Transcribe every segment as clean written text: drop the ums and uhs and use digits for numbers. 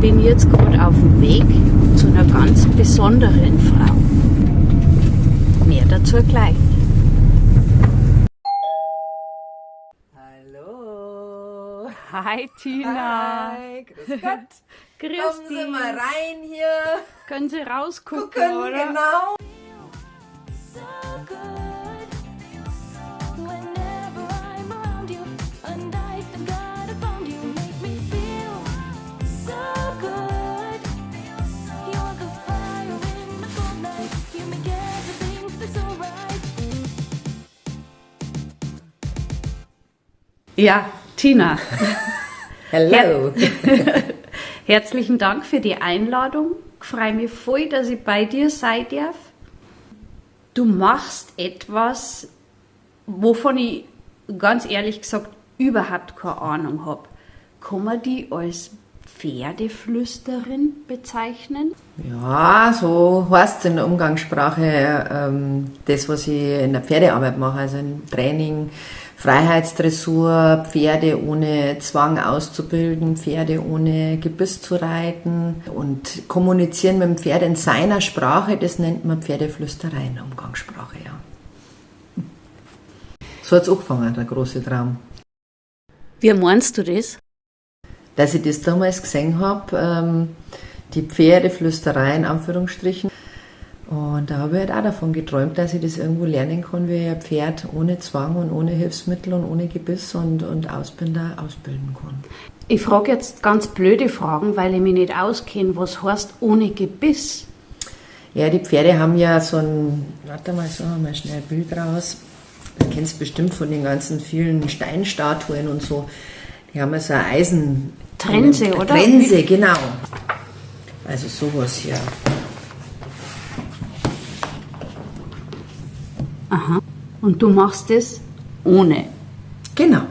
Bin jetzt gerade auf dem Weg zu einer ganz besonderen Frau. Mehr dazu gleich. Hallo. Hi Tina. Hi, grüß Gott. Grüß Kommen Sie dich. mal rein hier. Können Sie rausgucken, Gucken, oder? genau. So good whenever I'm around you, and I thank God I found you. Make me feel so good. You're the fire in the cold night. You make everything feel so right. Ja, Tina. Hello. Herzlichen Dank für die Einladung. Ich freue mich voll, dass ich bei dir sein darf. Du machst etwas, wovon ich ganz ehrlich gesagt überhaupt keine Ahnung habe. Kann man die als Pferdeflüsterin bezeichnen? Ja, so heißt es in der Umgangssprache, das, was ich in der Pferdearbeit mache, also im Training, Freiheitsdressur, Pferde ohne Zwang auszubilden, Pferde ohne Gebiss zu reiten und kommunizieren mit dem Pferd in seiner Sprache, das nennt man Pferdeflüsterei in der Umgangssprache, ja. So hat's angefangen, der große Traum. Wie meinst du das? Dass ich das damals gesehen hab, die Pferdeflüsterei in Anführungsstrichen. Und da habe ich halt auch davon geträumt, dass ich das irgendwo lernen kann, wie ich ein Pferd ohne Zwang und ohne Hilfsmittel und ohne Gebiss und Ausbinder ausbilden kann. Ich frage jetzt ganz blöde Fragen, weil ich mich nicht auskenne. Was heißt ohne Gebiss? Ja, die Pferde haben ja so ein, warte mal, so haben wir schnell ein Bild raus. Das kennst du bestimmt von den ganzen vielen Steinstatuen und so. Die haben ja so ein Eisen. Trense, eine oder? Trense, genau. Also sowas hier. Aha. Und du machst es ohne? Genau.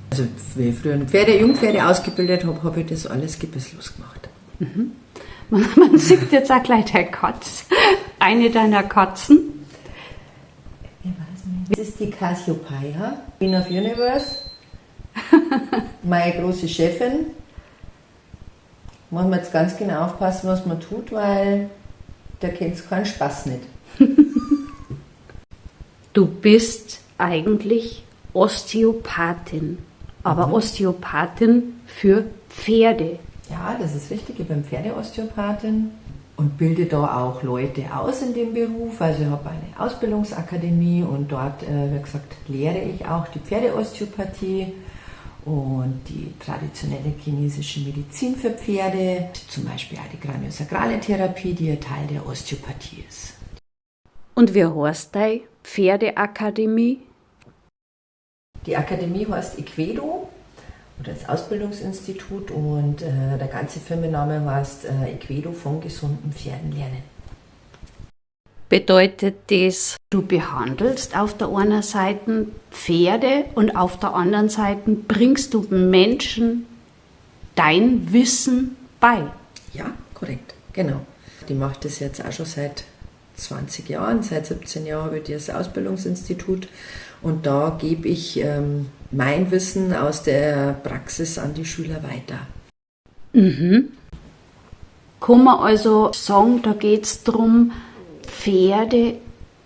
Also wie ich früher Jungpferde ausgebildet hab, hab ich das alles gebisslos gemacht. Man sieht jetzt auch gleich deine Katze. Eine deiner Katzen. Ich weiß nicht. Das ist die Cassiopeia, Queen of Universe. Meine große Chefin. Muss man jetzt ganz genau aufpassen, was man tut, weil da kennt's keinen Spaß nicht. Du bist eigentlich Osteopathin, aber Osteopathin für Pferde. Ja, das ist richtig. Ich bin Pferdeosteopathin und bilde da auch Leute aus in dem Beruf. Also ich habe eine Ausbildungsakademie und dort, wie gesagt, lehre ich auch die Pferdeosteopathie und die traditionelle chinesische Medizin für Pferde, zum Beispiel auch die kraniosakrale Therapie, die ja Teil der Osteopathie ist. Und wie heißt deine Pferdeakademie? Die Akademie heißt Equedo oder das Ausbildungsinstitut und der ganze Firmenname heißt Equedo von gesunden Pferden lernen. Bedeutet das, du behandelst auf der einen Seite Pferde und auf der anderen Seite bringst du Menschen dein Wissen bei? Ja, korrekt, genau. Die macht das jetzt auch schon seit 20 Jahren, seit 17 Jahren habe ich das Ausbildungsinstitut und da gebe ich mein Wissen aus der Praxis an die Schüler weiter. Kann man also sagen, da geht's drum, Pferde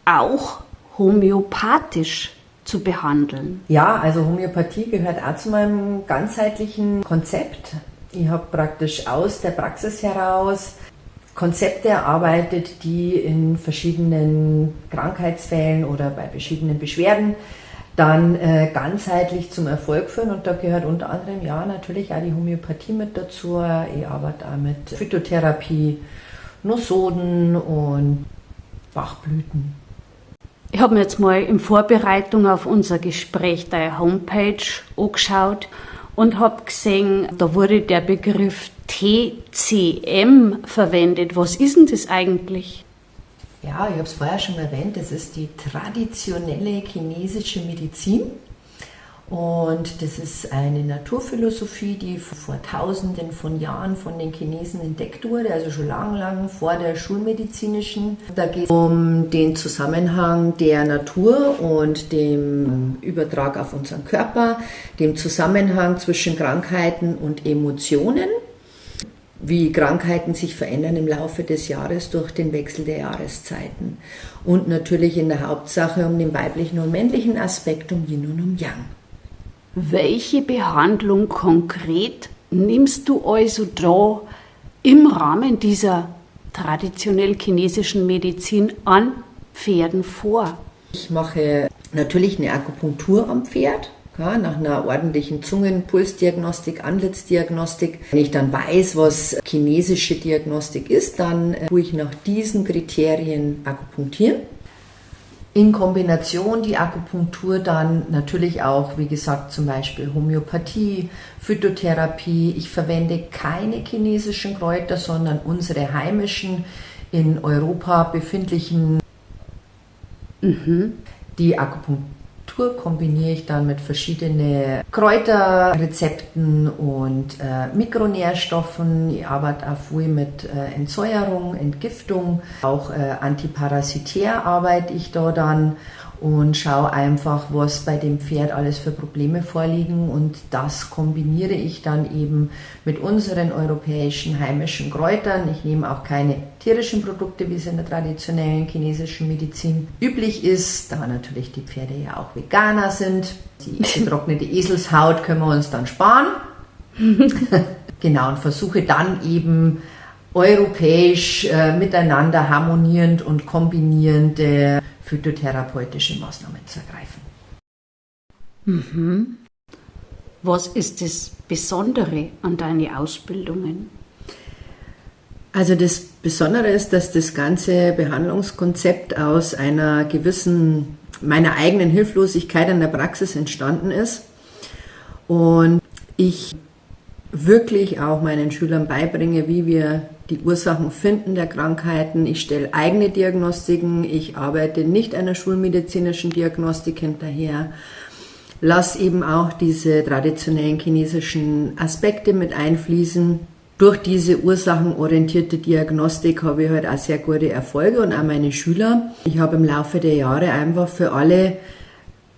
auch homöopathisch zu behandeln? Ja, also Homöopathie gehört auch zu meinem ganzheitlichen Konzept. Ich habe praktisch aus der Praxis heraus Konzepte erarbeitet, die in verschiedenen Krankheitsfällen oder bei verschiedenen Beschwerden dann ganzheitlich zum Erfolg führen. Und da gehört unter anderem ja natürlich auch die Homöopathie mit dazu. Ich arbeite auch mit Phytotherapie, Nosoden und Bachblüten. Ich habe mir jetzt mal in Vorbereitung auf unser Gespräch deine Homepage angeschaut und hab gesehen, da wurde der Begriff TCM verwendet. Was ist denn das eigentlich? Ja, ich hab's vorher schon erwähnt, das ist die traditionelle chinesische Medizin. Und das ist eine Naturphilosophie, die vor Tausenden von Jahren von den Chinesen entdeckt wurde, also schon lang, lang vor der schulmedizinischen. Da geht es um den Zusammenhang der Natur und dem Übertrag auf unseren Körper, dem Zusammenhang zwischen Krankheiten und Emotionen. wie Krankheiten sich verändern im Laufe des Jahres durch den Wechsel der Jahreszeiten. Und natürlich in der Hauptsache um den weiblichen und männlichen Aspekt, um Yin und um Yang. Welche Behandlung konkret nimmst du also da im Rahmen dieser traditionell chinesischen Medizin an Pferden vor? Ich mache natürlich eine Akupunktur am Pferd, ja, nach einer ordentlichen Zungenpulsdiagnostik, Antlitzdiagnostik. Wenn ich dann weiß, was chinesische Diagnostik ist, dann tue ich nach diesen Kriterien akupunktieren. In Kombination die Akupunktur dann natürlich auch, wie gesagt, zum Beispiel Homöopathie, Phytotherapie. Ich verwende keine chinesischen Kräuter, sondern unsere heimischen, in Europa befindlichen. Die Akupunktur kombiniere ich dann mit verschiedenen Kräuterrezepten und Mikronährstoffen. Ich arbeite auch viel mit Entsäuerung, Entgiftung. Auch antiparasitär arbeite ich da dann und schaue einfach, was bei dem Pferd alles für Probleme vorliegen. Und das kombiniere ich dann eben mit unseren europäischen heimischen Kräutern. Ich nehme auch keine tierischen Produkte, wie es in der traditionellen chinesischen Medizin üblich ist, da natürlich die Pferde ja auch Veganer sind. Die getrocknete Eselshaut können wir uns dann sparen. Genau, und versuche dann eben europäisch miteinander harmonierend und kombinierende phytotherapeutische Maßnahmen zu ergreifen. Was ist das Besondere an deinen Ausbildungen? Also das Besondere ist, dass das ganze Behandlungskonzept aus einer gewissen, meiner eigenen Hilflosigkeit in der Praxis entstanden ist. Und ich wirklich auch meinen Schülern beibringe, wie wir die Ursachen finden der Krankheiten. Ich stelle eigene Diagnostiken, ich arbeite nicht einer schulmedizinischen Diagnostik hinterher. Lass eben auch diese traditionellen chinesischen Aspekte mit einfließen. Durch diese ursachenorientierte Diagnostik habe ich halt auch sehr gute Erfolge und auch meine Schüler. Ich habe im Laufe der Jahre einfach für alle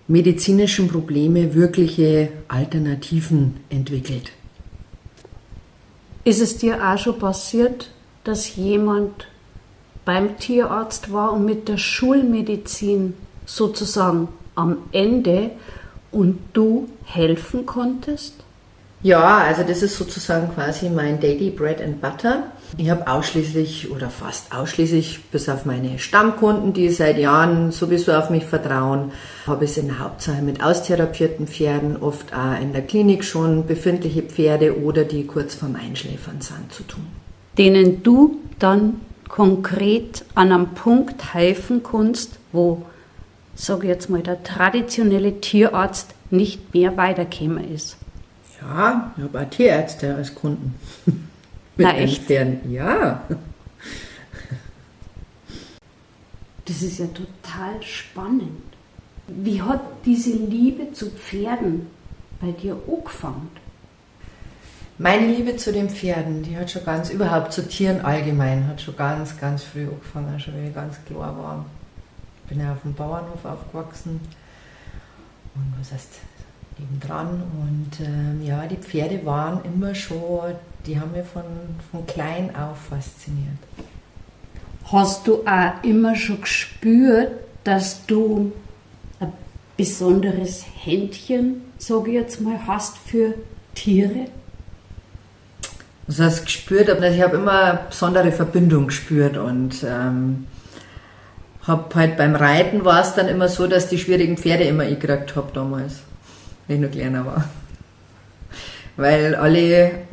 medizinischen Probleme wirkliche Alternativen entwickelt. Ist es dir auch schon passiert, dass jemand beim Tierarzt war und mit der Schulmedizin sozusagen am Ende und du helfen konntest? Ja, also das ist sozusagen quasi mein Daily Bread and Butter. Ich habe ausschließlich oder fast ausschließlich, bis auf meine Stammkunden, die seit Jahren sowieso auf mich vertrauen, habe ich es in der Hauptsache mit austherapierten Pferden, oft auch in der Klinik schon befindliche Pferde oder die kurz vorm Einschläfern sind, zu tun. Denen du dann konkret an einem Punkt helfen kannst, wo, sag ich jetzt mal, der traditionelle Tierarzt nicht mehr weitergekommen ist. Ja, ich habe auch Tierärzte als Kunden. Mit Na, echt? Pferden. Ja. Das ist ja total spannend. Wie hat diese Liebe zu Pferden bei dir angefangen? Meine Liebe zu den Pferden, die hat schon ganz, überhaupt zu Tieren allgemein, hat schon ganz, ganz früh angefangen, schon wenn ich ganz klar war. Ich bin ja auf dem Bauernhof aufgewachsen und was heißt nebendran. Und ja, die Pferde waren immer schon, die haben mich von klein auf fasziniert. Hast du auch immer schon gespürt, dass du ein besonderes Händchen, sag ich jetzt mal, hast für Tiere? Das heißt, gespürt, aber ich habe immer eine besondere Verbindung gespürt und hab halt beim Reiten war es dann immer so, dass die schwierigen Pferde immer ich gekriegt hab damals, wenn ich noch kleiner war. Weil alle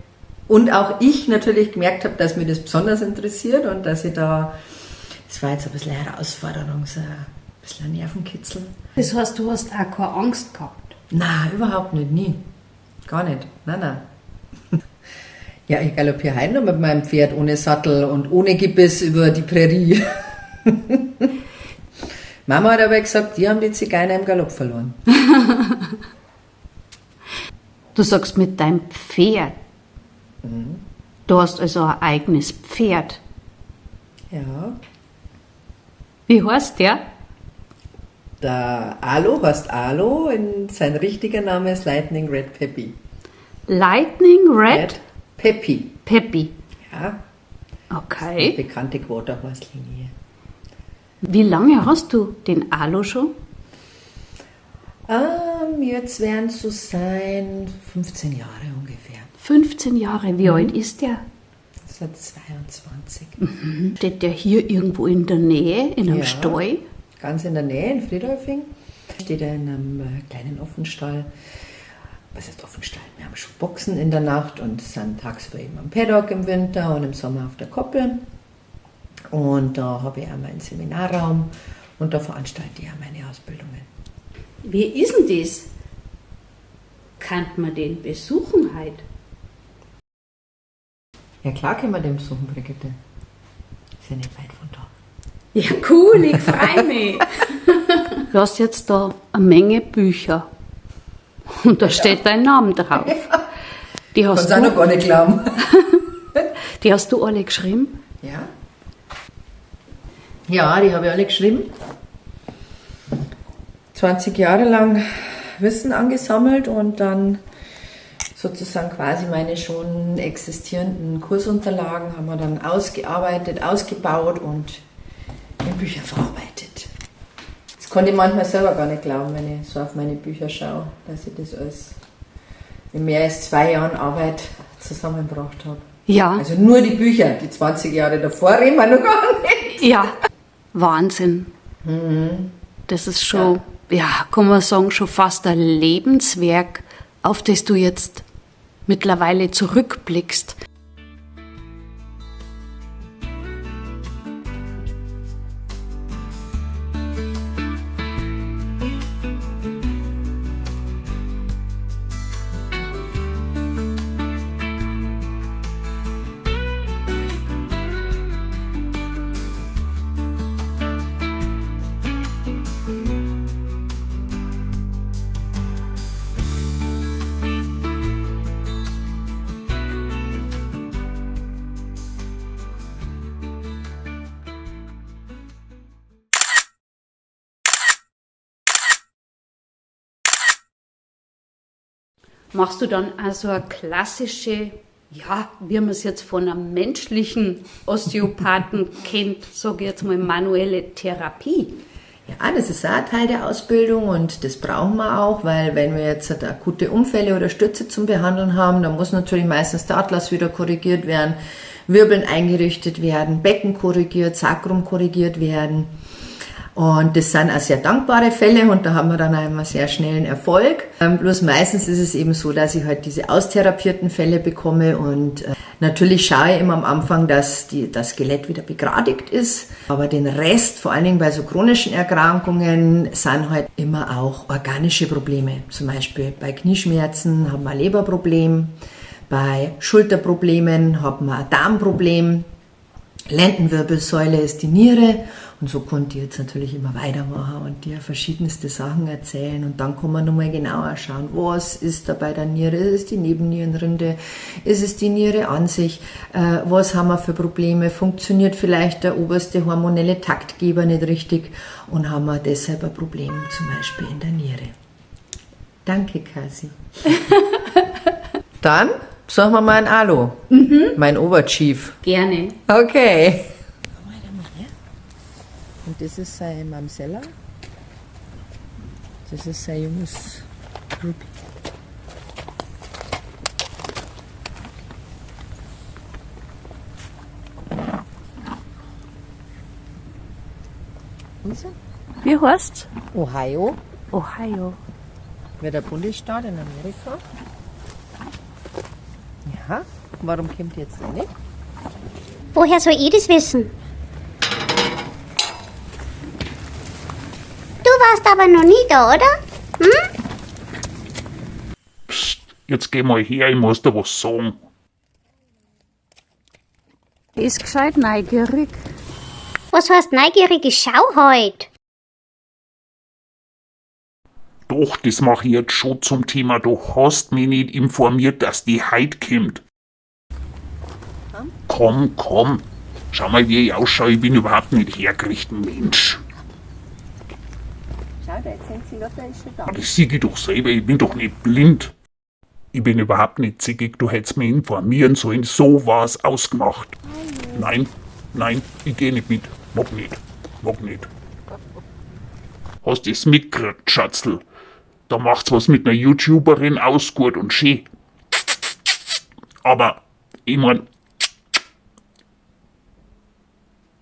und auch ich natürlich gemerkt hab, dass mir das besonders interessiert und dass ich da, das war jetzt ein bisschen eine Herausforderung, so ein bisschen ein Nervenkitzel. Das heißt, du hast auch keine Angst gehabt? Nein, überhaupt nicht, nie. Gar nicht, nein, nein. Ja, ich galoppiere heute noch mit meinem Pferd ohne Sattel und ohne Gebiss über die Prärie. Mama hat aber gesagt, die haben die Zigeuner im Galopp verloren. Du sagst mit deinem Pferd. Du hast also ein eigenes Pferd. Ja. Wie heißt der? Der Alo heißt Alo und sein richtiger Name ist Lightning Red Peppy. Lightning Red? Red Peppy. Peppy. Ja. Okay. Die bekannte Quarter Horse Linie. Wie lange hast du den Alu schon? Jetzt werden es so sein 15 Jahre ungefähr. 15 Jahre, wie alt ist der? Das ist 22. Steht der hier irgendwo in der Nähe, in einem Ja. Stall? Ganz in der Nähe, in Fridolfing. Steht er in einem kleinen Offenstall. Was heißt Offenstall? Wir haben schon Boxen in der Nacht und sind tagsüber eben am Paddock im Winter und im Sommer auf der Koppel. Und da habe ich auch meinen Seminarraum und da veranstalte ich auch meine Ausbildungen. Wie ist denn das? Kann man den besuchen heute? Ja, klar können wir den besuchen, Brigitte. Ist ja nicht weit von da. Ja, cool, ich freue mich. Du hast jetzt da eine Menge Bücher. Und da steht dein Name drauf. Die hast, Kannst auch noch du, gar nicht glauben. die hast du alle geschrieben? Ja. Ja, die habe ich alle geschrieben. 20 Jahre lang Wissen angesammelt und dann sozusagen quasi meine schon existierenden Kursunterlagen haben wir dann ausgearbeitet, ausgebaut und in Bücher verarbeitet. Das konnte ich manchmal selber gar nicht glauben, wenn ich so auf meine Bücher schaue, dass ich das alles in mehr als 2 Jahren Arbeit zusammengebracht habe. Ja. Also nur die Bücher, die 20 Jahre davor reden wir noch gar nicht. Ja, Wahnsinn. Das ist schon, ja, kann man sagen, schon fast ein Lebenswerk, auf das du jetzt mittlerweile zurückblickst. Machst du dann also eine klassische, ja, wie man es jetzt von einem menschlichen Osteopathen kennt, sag ich jetzt mal, manuelle Therapie? Ja, das ist auch ein Teil der Ausbildung und das brauchen wir auch, weil wenn wir jetzt halt akute Unfälle oder Stürze zum Behandeln haben, dann muss natürlich meistens der Atlas wieder korrigiert werden, Wirbeln eingerichtet werden, Becken korrigiert, Sacrum korrigiert werden. Und das sind auch sehr dankbare Fälle und da haben wir dann auch immer sehr schnellen Erfolg. Bloß meistens ist es eben so, dass ich halt diese austherapierten Fälle bekomme und natürlich schaue ich immer am Anfang, dass das Skelett wieder begradigt ist. Aber den Rest, vor allen Dingen bei so chronischen Erkrankungen, sind halt immer auch organische Probleme. Zum Beispiel bei Knieschmerzen haben wir ein Leberproblem, bei Schulterproblemen haben wir ein Darmproblem. Lendenwirbelsäule ist die Niere und so konnte ich jetzt natürlich immer weitermachen und dir verschiedenste Sachen erzählen und dann kann man nochmal genauer schauen, was ist da bei der Niere, ist es die Nebennierenrinde, ist es die Niere an sich, was haben wir für Probleme, funktioniert vielleicht der oberste hormonelle Taktgeber nicht richtig und haben wir deshalb ein Problem zum Beispiel in der Niere. Danke, Kasi. Dann sagen wir mal ein Alu, mein Oberchief. Gerne. Okay. Und das ist sein Mamsella. Das ist sein junges Ruby. Wo ist er? Wie heißt's? Ohio. Ohio. Wäre der Bundesstaat in Amerika. Ja, warum kommt die jetzt da nicht? Woher soll ich das wissen? Du warst aber noch nie da, oder? Psst, jetzt geh mal her, ich muss dir was sagen. Die ist gescheit neugierig. Was heißt neugierige Schau heut? Doch, das mach ich jetzt schon zum Thema. Du hast mich nicht informiert, dass die heut kommt. Komm, komm. Schau mal, wie ich ausschaue. Ich bin überhaupt nicht hergerichtet, Mensch. Schau, der Zenzi Lotta ist schon da. Das sehe ich doch selber. Ich bin doch nicht blind. Ich bin überhaupt nicht zickig, du hättest mich informieren sollen, so war's ausgemacht. Nein, nein, ich geh nicht mit. Mag nicht, mag nicht. Hast du's mitgekriegt, Schatzel? Da macht's was mit ner YouTuberin aus, gut und schön. Aber, ich mein,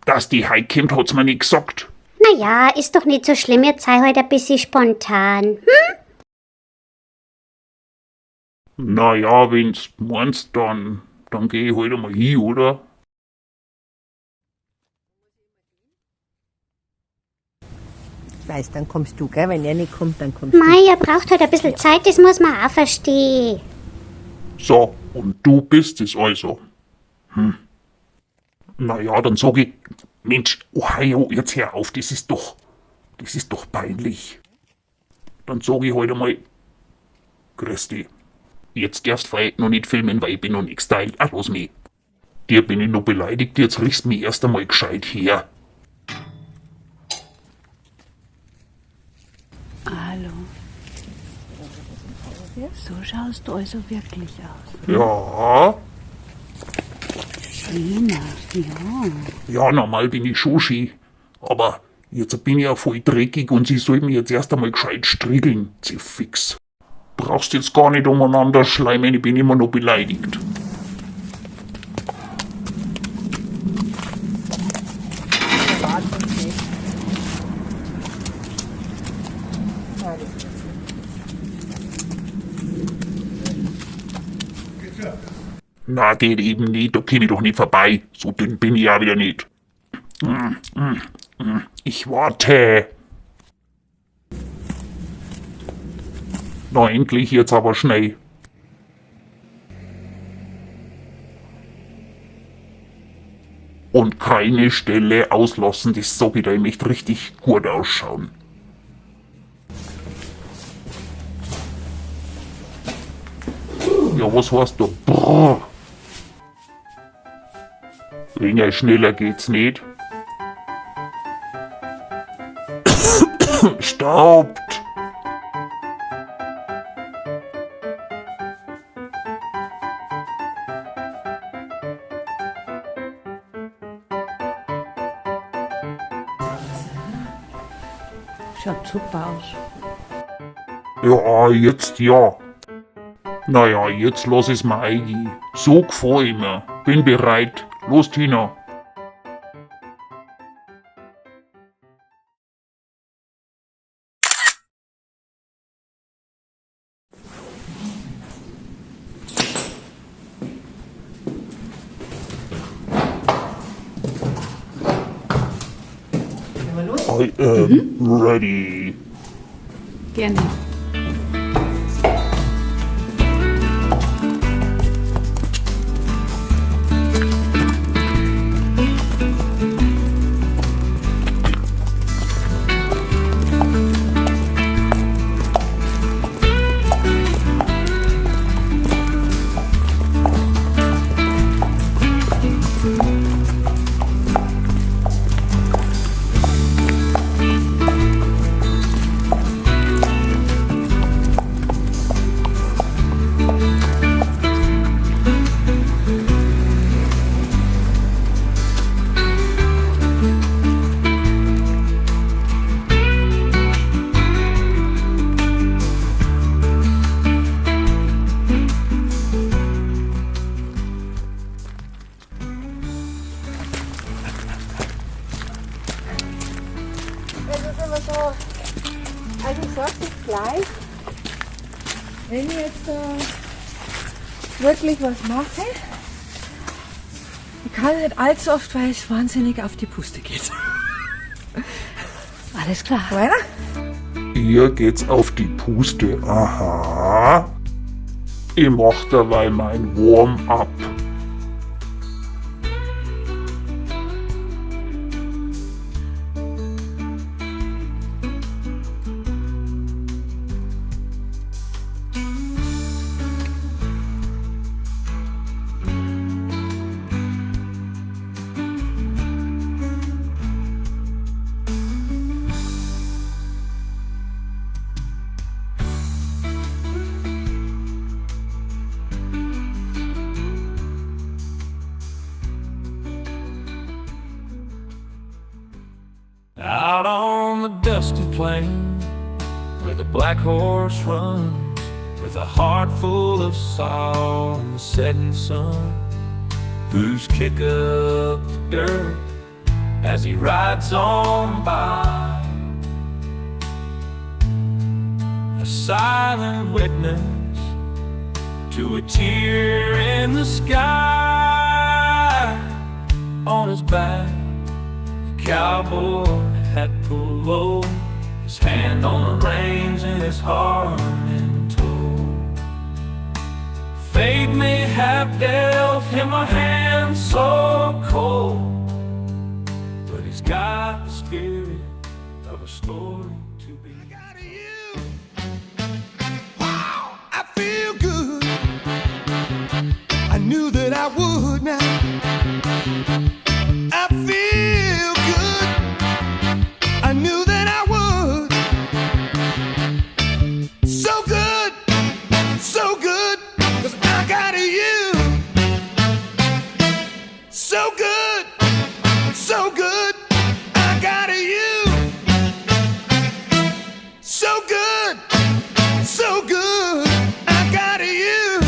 dass die heut kommt, hat's mir nicht gesagt. Naja, ist doch nicht so schlimm, jetzt sei halt ein bisschen spontan. Hm? Naja, wenn's meinst, dann geh ich halt einmal hin, oder? Ich weiß, dann kommst du, gell? Wenn er nicht kommt, dann kommst du. Mei, er braucht halt ein bisschen Zeit, das muss man auch verstehen. So, und du bist es also. Naja, dann sag ich, Mensch, Ohio, jetzt hör auf, das ist doch peinlich. Dann sag ich halt einmal, grüß dich. Jetzt darfst du vielleicht noch nicht filmen, weil ich bin noch nicht gestylt. Ach, lass mich. Dir bin ich noch beleidigt, jetzt riechst mich erst einmal gescheit her. Hallo. So schaust du also wirklich aus. Ja. Schöner, ja. Ja, normal bin ich schon schön. Aber jetzt bin ich ja voll dreckig und sie soll mich jetzt erst einmal gescheit striegeln. Sie fix. Brauchst jetzt gar nicht umeinander schleimen, ich bin immer noch beleidigt. Na, geht eben nicht, da komm ich doch nicht vorbei. So dünn bin ich ja wieder nicht. Ich warte. Na, endlich jetzt aber schnell. Und keine Stelle auslassen, das sag ich dir, ich möchte richtig gut ausschauen. Ja, was heißt da? Brrr. Weniger schneller geht's nicht. Staubt! Schaut super aus. Ja, jetzt ja. Naja, jetzt lass es mir eingehen. So gefällt ich mir. Bin bereit. Los, Tina. I am ready. Gerne. Also ich sag das gleich, wenn ich jetzt wirklich was mache, ich kann nicht allzu oft, weil es wahnsinnig auf die Puste geht. Alles klar. Weiter? Ihr geht's auf die Puste. Aha. Ich mach dabei mein Warm-up. plain where the black horse runs with a heart full of sorrow and the setting sun. Boots kick up the dirt as he rides on by, a silent witness to a tear in the sky. On his back, the cowboy hat pulled low, his hand on the reins and his heart in tow. Fate may have dealt him a hand so cold, but he's got the spirit of a story to be. Wow, I feel good. I knew that I would now. I feel good. I knew that I would. So good, so good, 'cause I got you. So good, so good, I got you. So good, so good, I got you.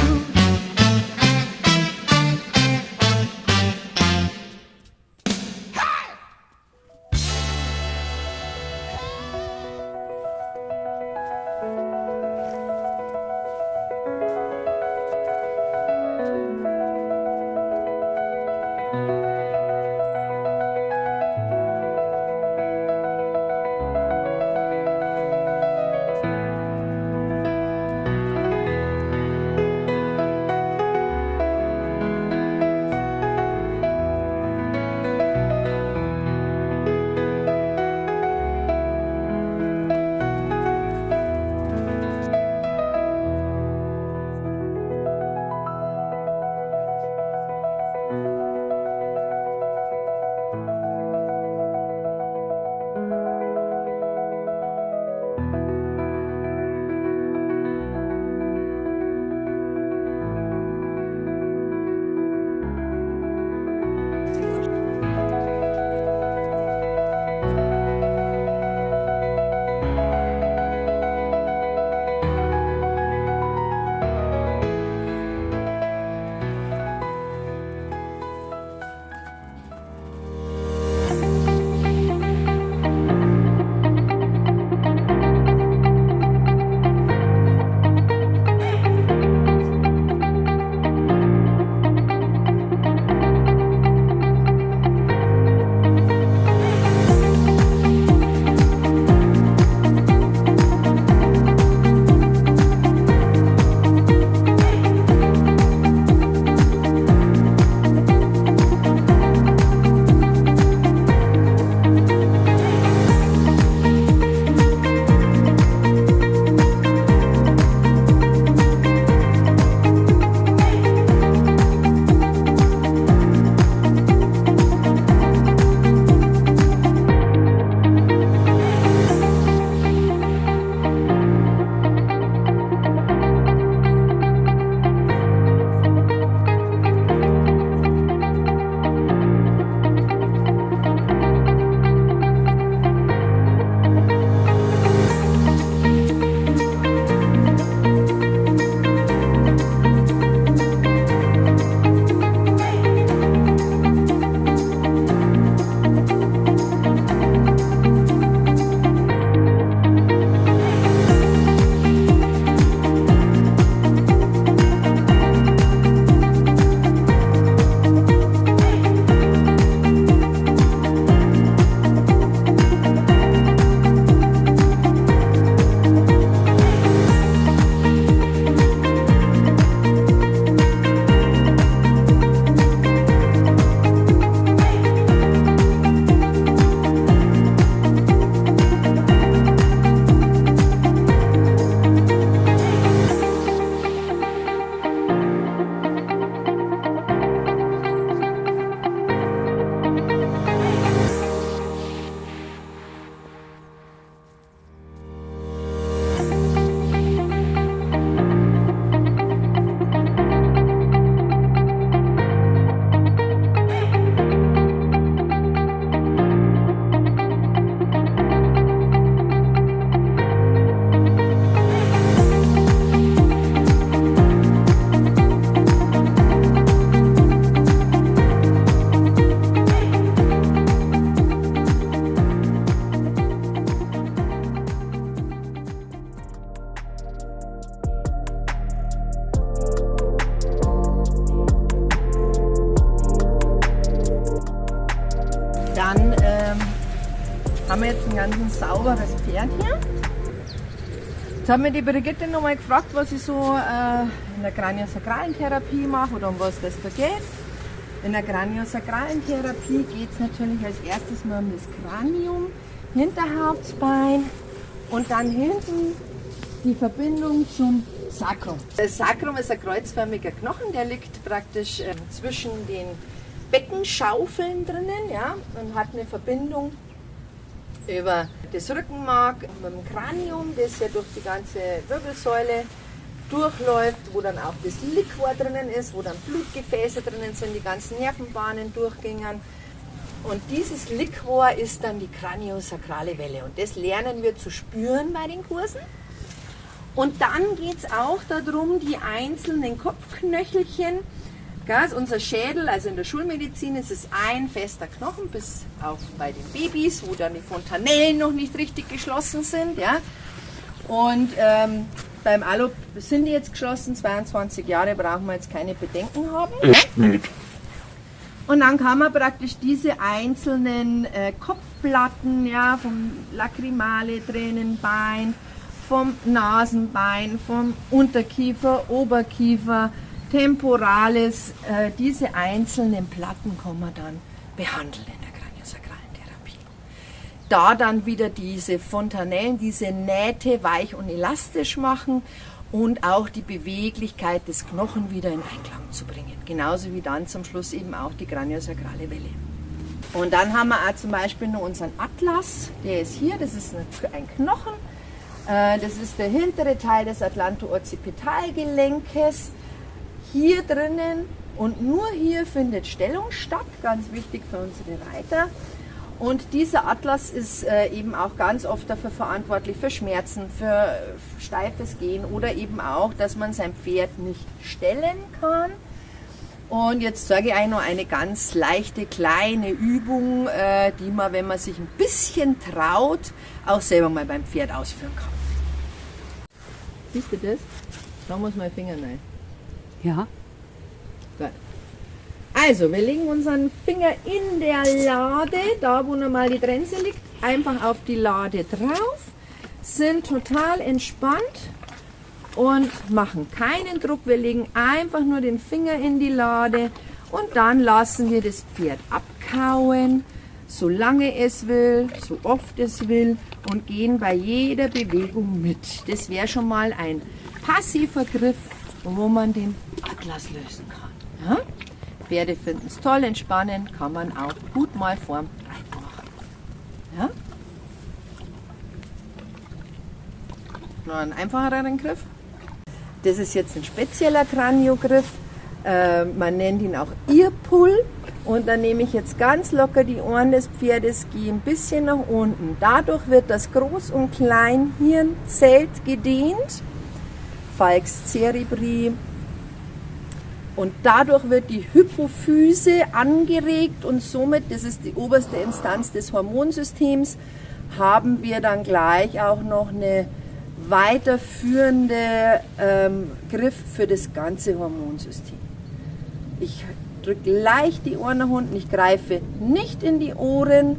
Ganz ein sauberes Pferd hier. Jetzt hat mir die Brigitte nochmal gefragt, was ich so in der kraniosakralen Therapie mache oder um was das da geht. In der kraniosakralen Therapie geht es natürlich als erstes mal um das Kranium, Hinterhauptsbein und dann hinten die Verbindung zum Sacrum. Das Sacrum ist ein kreuzförmiger Knochen, der liegt praktisch zwischen den Beckenschaufeln drinnen, ja, und hat eine Verbindung über das Rückenmark mit dem Kranium, das ja durch die ganze Wirbelsäule durchläuft, wo dann auch das Liquor drinnen ist, wo dann Blutgefäße drinnen sind, die ganzen Nervenbahnen durchgingen. Und dieses Liquor ist dann die kraniosakrale Welle. Und das lernen wir zu spüren bei den Kursen. Und dann geht es auch darum, die einzelnen Kopfknöchelchen, gell, unser Schädel, also in der Schulmedizin ist es ein fester Knochen, bis auch bei den Babys, wo dann die Fontanellen noch nicht richtig geschlossen sind. Ja. Und beim Alu sind die jetzt geschlossen, 22 Jahre brauchen wir jetzt keine Bedenken haben. Echt nicht. Und dann kann man praktisch diese einzelnen Kopfplatten, ja, vom Lacrimale, Tränenbein, vom Nasenbein, vom Unterkiefer, Oberkiefer, Temporalis, diese einzelnen Platten kann man dann behandeln in der kraniosakralen Therapie. Da dann wieder diese Fontanellen, diese Nähte weich und elastisch machen und auch die Beweglichkeit des Knochen wieder in Einklang zu bringen. Genauso wie dann zum Schluss eben auch die kraniosakrale Welle. Und dann haben wir auch zum Beispiel noch unseren Atlas, der ist hier, das ist ein Knochen. Das ist der hintere Teil des Atlanto-Occipitalgelenkes. Hier drinnen und nur hier findet Stellung statt, ganz wichtig für unsere Reiter. Und dieser Atlas ist eben auch ganz oft dafür verantwortlich für Schmerzen, für steifes Gehen oder eben auch, dass man sein Pferd nicht stellen kann. Und jetzt zeige ich euch noch eine ganz leichte kleine Übung, die man, wenn man sich ein bisschen traut, auch selber mal beim Pferd ausführen kann. Siehst du das? Da muss mein Finger rein. Ja. Gut. Also, wir legen unseren Finger in der Lade, da wo normal die Trense liegt, einfach auf die Lade drauf, sind total entspannt und machen keinen Druck. Wir legen einfach nur den Finger in die Lade und dann lassen wir das Pferd abkauen, solange es will, so oft es will und gehen bei jeder Bewegung mit. Das wäre schon mal ein passiver Griff, wo man den Atlas lösen kann. Ja? Pferde finden es toll, entspannen, kann man auch gut mal vorm Reiten machen. Ja? Noch einen einfacheren Griff. Das ist jetzt ein spezieller Kraniogriff. Man nennt ihn auch Earpull. Und dann nehme ich jetzt ganz locker die Ohren des Pferdes, gehe ein bisschen nach unten. Dadurch wird das Groß- und Kleinhirnzelt gedehnt. Falx cerebri. Und dadurch wird die Hypophyse angeregt und somit, das ist die oberste Instanz des Hormonsystems, haben wir dann gleich auch noch eine weiterführende Griff für das ganze Hormonsystem. Ich drücke leicht die Ohren nach unten, ich greife nicht in die Ohren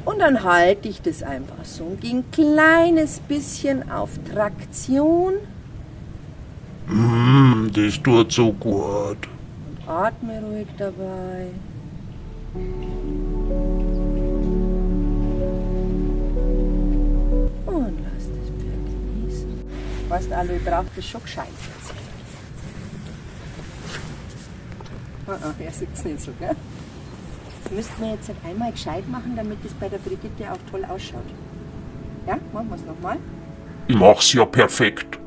und dann halte ich das einfach so und gehe ein kleines bisschen auf Traktion. Das tut so gut. Und atme ruhig dabei. Und lass das Pferd genießen. Weißt du, Aloe, ich brauche das schon gescheit jetzt. Er sieht's nicht so, gell? Das müssten wir jetzt halt einmal gescheit machen, damit es bei der Brigitte auch toll ausschaut. Ja, machen wir's nochmal. Ich mach's ja perfekt.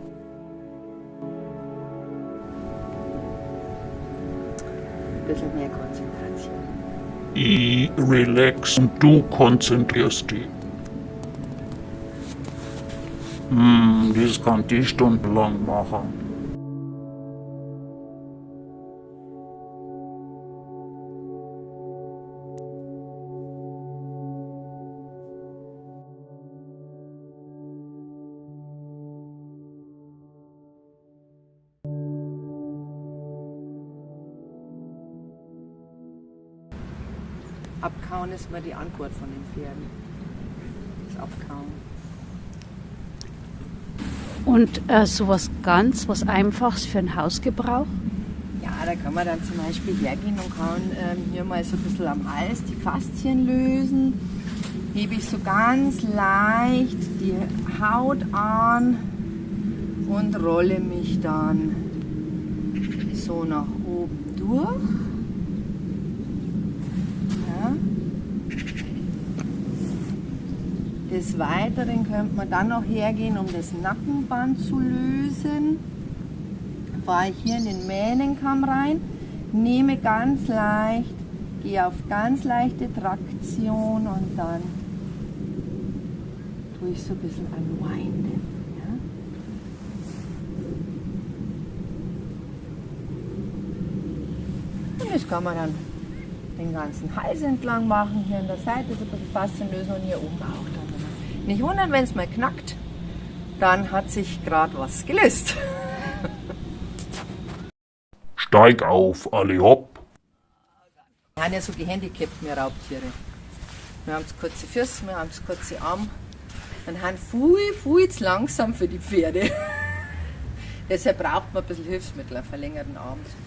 Ein bisschen mehr Konzentration. Ich relax und du konzentrierst dich. Das kann ich stundenlang machen. Abkauen ist mal die Antwort von den Pferden. Das Abkauen. Und sowas ganz, was Einfaches für den Hausgebrauch? Ja, da kann man dann zum Beispiel hergehen und kann hier mal so ein bisschen am Hals die Faszien lösen. Hebe ich so ganz leicht die Haut an und rolle mich dann so nach oben durch. Ja. Des Weiteren könnte man dann noch hergehen, um das Nackenband zu lösen. Fahre ich hier in den Mähnenkamm rein, nehme ganz leicht, gehe auf ganz leichte Traktion und dann tue ich so ein bisschen unwinden. Ja? Und das kann man dann den ganzen Hals entlang machen, hier an der Seite so ein bisschen Faszien lösen und hier oben auch dann. Nicht wundern, wenn es mal knackt, dann hat sich grad was gelöst. Steig auf, alle hopp. Wir sind ja so gehandicapt, wir Raubtiere. Wir haben kurze Füße, wir haben kurze Arme. Und sind viel, viel zu langsam für die Pferde. Deshalb braucht man ein bisschen Hilfsmittel, einen verlängerten Arm zum Beispiel.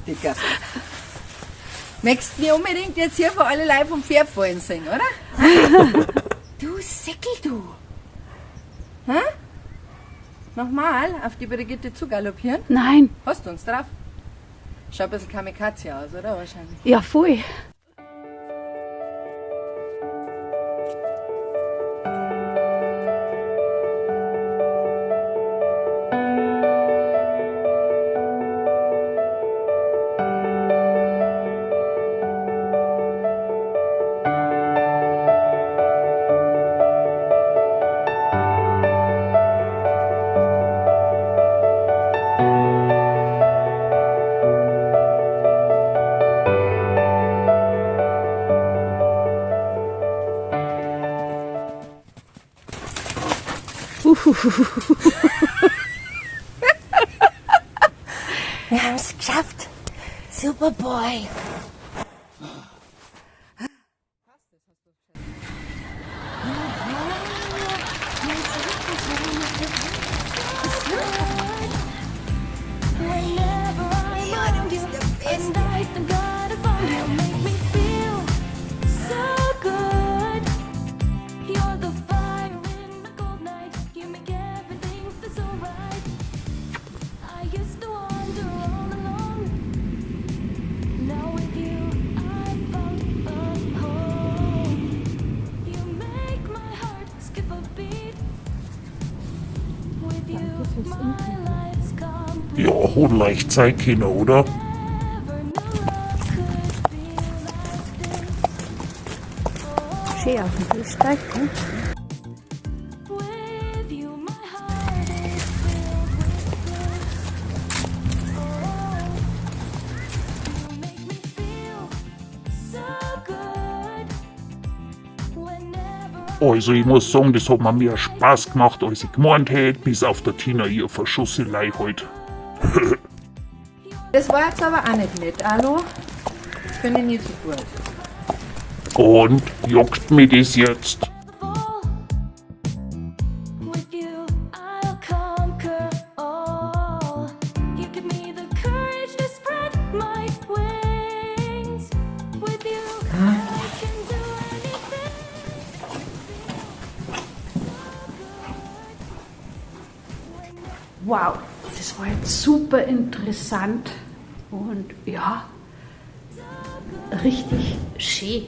Dicker. Möchtest du mir unbedingt jetzt hier vor alle Leute vom Pferd fallen sehen, oder? Du Säckel, du! Hä? Nochmal auf die Brigitte zu galoppieren? Nein. Hast du uns drauf? Schaut ein bisschen Kamikaze aus, oder? Wahrscheinlich. Ja, voll. Wir haben's geschafft. Superboy. Ja, hat leicht sein können, oder? Schön auf dem Gehsteig, gell? Also ich muss sagen, das hat mir mehr Spaß gemacht, als ich gemeint hätte, bis auf der Tina ihr Verschusselei halt. Das war jetzt aber auch nicht nett, Alo. Das finde ich nicht so gut. Und juckt mich das jetzt? Wow, das war jetzt super interessant und ja, richtig schön.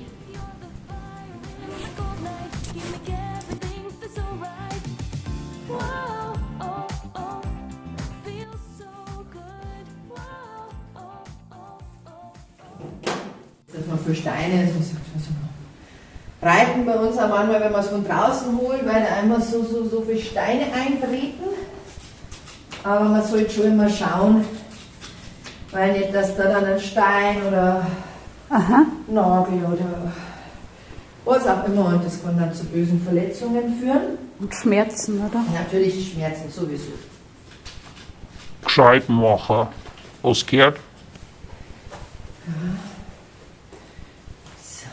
Dass man für Steine, so reiten bei uns auch manchmal, wenn man es von draußen holt, weil da einmal so viele Steine eintreten. Aber man sollte schon immer schauen, weil nicht, dass da dann ein Stein oder Nagel oder was auch immer, und das kann dann zu bösen Verletzungen führen. Und Schmerzen, oder? Natürlich Schmerzen sowieso. Gescheit machen. Was gehört? Ja. So.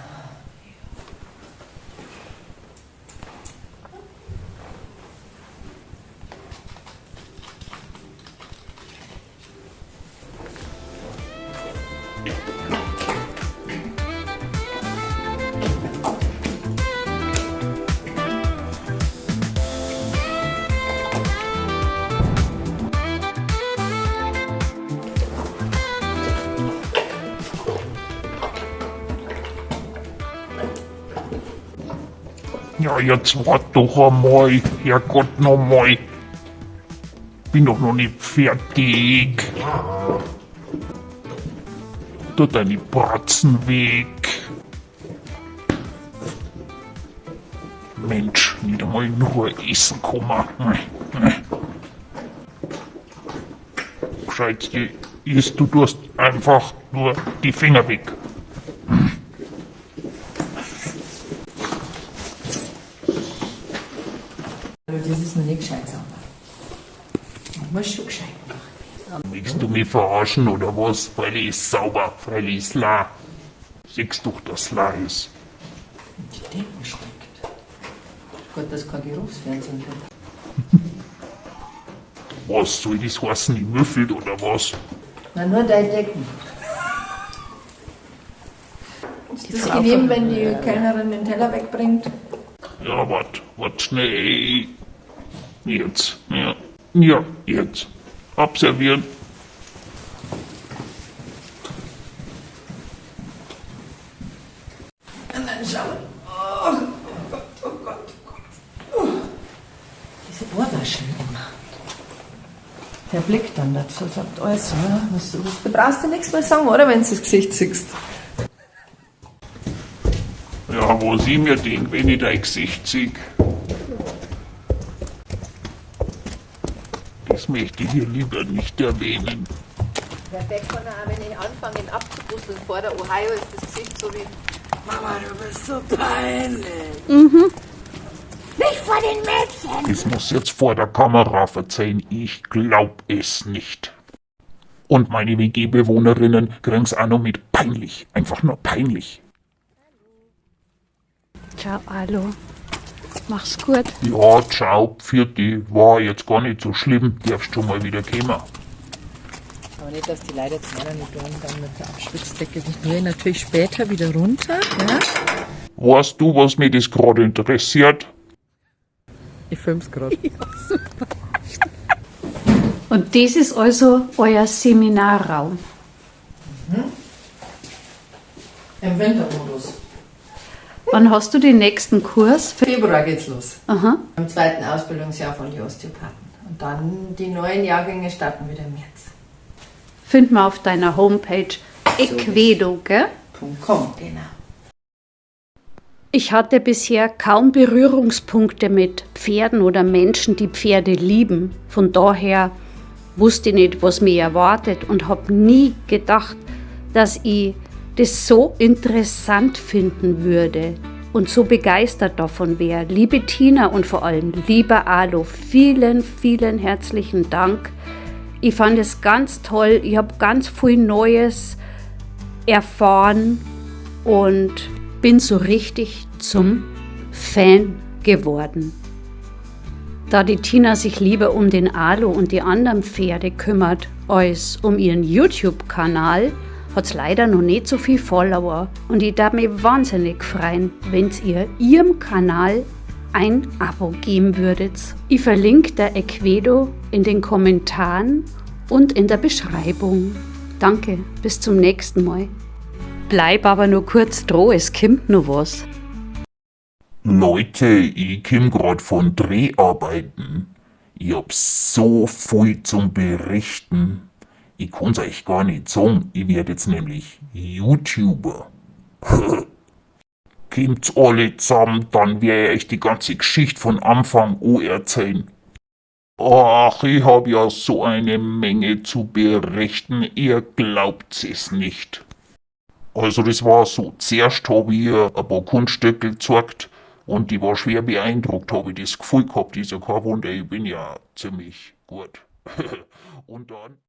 Ja, jetzt wart doch einmal, Herrgott nochmal. Bin doch noch nicht fertig. Tu deine Bratzen weg. Mensch, nicht einmal in Ruhe essen kommen. Gescheit, isst, du tust einfach nur die Finger weg. Das ist noch nicht gescheit sauber. Man muss schon gescheit machen. Willst du mich verarschen oder was? Freilich ist sauber, freilich ist la. Siehst doch, dass la ist. Und die Decken stinkt. Gott, dass kein Geruchsfernsehen gibt. Was soll das heißen? Ich müffelt oder was? Na, nur deine Decken. Ist das genehm, wenn die Kellnerin den Teller wegbringt? Ja, wart schnell. Jetzt, ja, ja, jetzt. Abservieren. Und dann schauen. Oh Gott, oh Gott, oh Gott. Oh. Diese Ohrwascheln immer. Der Blick dann dazu sagt alles, oder? Was du, du brauchst dir nichts mehr sagen, oder? Wenn du das Gesicht siehst. Ja, wo ich mir denk, wenn ich dein Gesicht sehe. Das möchte ich hier lieber nicht erwähnen. Perfekt, kann auch, wenn ich anfange, ihn abzupuzzeln vor der Ohio, ist das Gesicht so wie Mama, du bist so peinlich. Mhm. Nicht vor den Mädchen. Das muss jetzt vor der Kamera verzeihen, ich glaub es nicht. Und meine WG-Bewohnerinnen kriegen's auch noch mit peinlich, einfach nur peinlich. Ciao, Alo. Mach's gut. Ja, ciao, pfiat-di. War jetzt gar nicht so schlimm. Darfst schon mal wieder kommen. Aber nicht, dass die Leute jetzt meinen, die tun dann mit der Abschwitzdecke. Die tue ich natürlich später wieder runter. Ja? Weißt du, was mich das gerade interessiert? Ich film's grad. Ja, super. Und das ist also euer Seminarraum? Mhm. Im Wintermodus. Wann hast du den nächsten Kurs? Februar geht's los. Aha. Im zweiten Ausbildungsjahr von den Osteopathen. Und dann die neuen Jahrgänge starten wieder im März. Finden wir auf deiner Homepage Equedo, gell? .com, genau. Ich hatte bisher kaum Berührungspunkte mit Pferden oder Menschen, die Pferde lieben. Von daher wusste ich nicht, was mich erwartet und hab nie gedacht, dass ich das so interessant finden würde und so begeistert davon wäre. Liebe Tina und vor allem lieber Alo, vielen, vielen herzlichen Dank. Ich fand es ganz toll, ich hab ganz viel Neues erfahren und bin so richtig zum Fan geworden. Da die Tina sich lieber um den Alo und die anderen Pferde kümmert, als um ihren YouTube-Kanal, hat's leider noch nicht so viel Follower und ich darf mich wahnsinnig freuen, wenn's ihr ihrem Kanal ein Abo geben würdet. Ich verlinke der Equedo in den Kommentaren und in der Beschreibung. Danke, bis zum nächsten Mal. Bleib aber nur kurz dran, es kommt noch was. Leute, ich komm grad von Dreharbeiten. Ich hab so viel zum Berichten. Ich kann's euch gar nicht sagen. Ich werd jetzt nämlich YouTuber. Kommt's alle zusammen, dann werd ich euch die ganze Geschichte von Anfang an erzählen. Ach, ich hab ja so eine Menge zu berichten, ihr glaubt's es nicht. Also das war so, zuerst hab ich ihr ein paar Kunststücke gezeigt und die war schwer beeindruckt, hab ich das Gefühl gehabt, ist ja kein Wunder, ich bin ja ziemlich gut. Und dann...